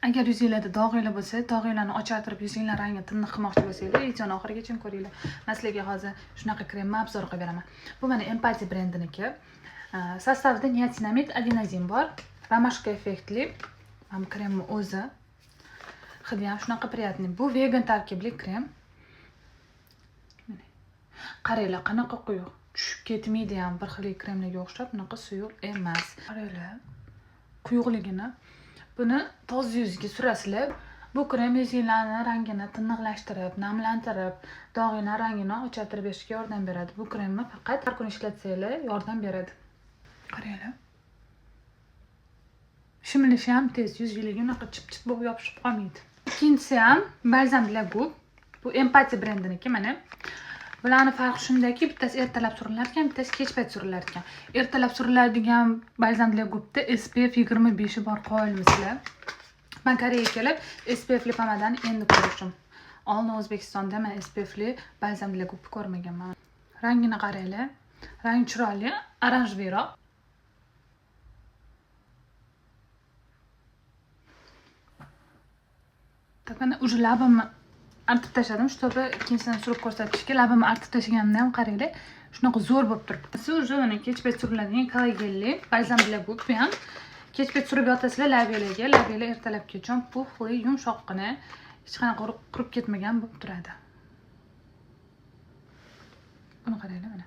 Agar yuzinglarda dog'inglar bo'lsa, dog'inglarni ochartirib, yuzinglar rangini tiniq qilmoqchi bo'lsanglar, videoni oxirigacha ko'ringlar. Men sizlarga hozir shunaqa kremni обзор qilib beraman. Bu mana Empati brendiniki. Состав ida niacinamid, adenozin bor. Ромашка effektli. Mana bu kremni o'zi. Hidi ham shunaqa приятный. Bu vegan tarkibli krem. Mana. Qaranglar, qanaqa quyuq. Tushib ketmaydi ham, bir xil kremlarga o'xshab bunaqa suyuq emas. Qaranglar, quyuqligini. Buni toza yuzga surasizlar. Bu krem yuzinglarni rangini tiniqlashtirib, namlantirib, dog'inglar rangini ochartirib berishga yordam beradi. Bu kremni faqat har kuni ishlatsanglar yordam beradi. Qaranglar. Shimilishi ham tez, yuzinglarga unaqa chip-chip bo'lib yopishib qolmaydi. Ikkinchisi ham бальзам для губ. Bu Empati brendiniki mana. Bularni farqi shundaki, bittasi ertalab surilar ekan, bittasi kech payt surilar ekan. Ertalab suriladigan бальзам для губ da SPF 25 bor, qoyilmisizlar. Men Koreyaga kelib SPFli pomadani endi ko'rishim. Oldin O'zbekistonda men SPFli бальзам для губ ko'rmaganman. Rangini qaranglar. Rang chiroyli, оранжевый roq. Так, mana уже labimni artib tashladim, чтобы ikkinchisini surib ko'rsatishga. Labimni artib tashlaganimda ham qaranglar, shunaqa zo'r bo'lib turibdi. Siz уже mana kech payt suriladigan kollagenli бальзам для губ ham kech payt surib yotasizlar labinglarga, labinglar ertalabgacha пухлый, yumshoqqina, hech qanaqa qurib ketmagan bo'lib turadi. Buni qaranglar mana.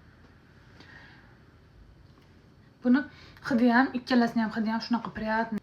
Buni hidi ham, ikkalasini ham hidi ham shunaqa приятный.